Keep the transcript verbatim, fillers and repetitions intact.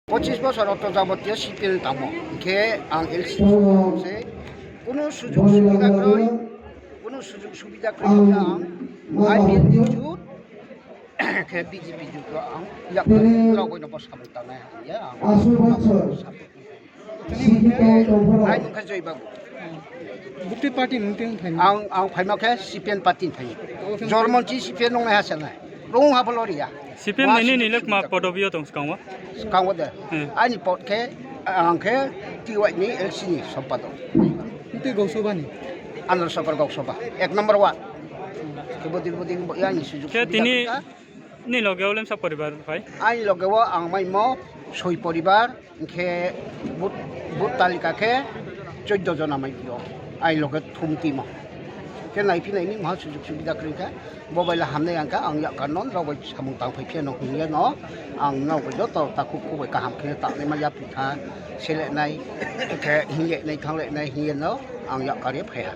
Pochis bosor oto jabotio C P M tangmo, hing khe ang L C se, kuno sujug subida kroi, kuno sujug subida kroi khe ang I P F T jut, khe B J P jut ang yak rao bai no bo samung tangnai hing ye ang. Aini mung khe Joy Babu. Buktui party nung tei phai? Ang, ang phaima khe C P M party ni phai. Jormo chi C P M nungnaiha se nai. Rung ha pho lo ri ya. C P M ni nini le kma podobi yo tong skang wo? Skang wo de. Aini pod khe, ang khe T Y ni L C ni sompadok. Tei Gausoba ni? Ananda Sagar Gausoba, ek number ward. Khe bodei bodei bo ya ni sujug. Khe tini ni loge wo le bsa poribar phai? Aini loge wo ang maimo soi poribar, hing khe vote, vote talika khe choddo jona mai phi ou. Aini loge thum timo. Khe naiphi nai ni maha sujug subida kroi khe, bo bai le hamnai ang khe, ang yak kar no nrao bai samung tangphai phi no hing ye no, ang nrao bai joto takhu khu bai kaham khe tangnaima yapri kha, selenai, khe hinglai nai thannglai nai hing ye no, ang yak kar ye phai ha.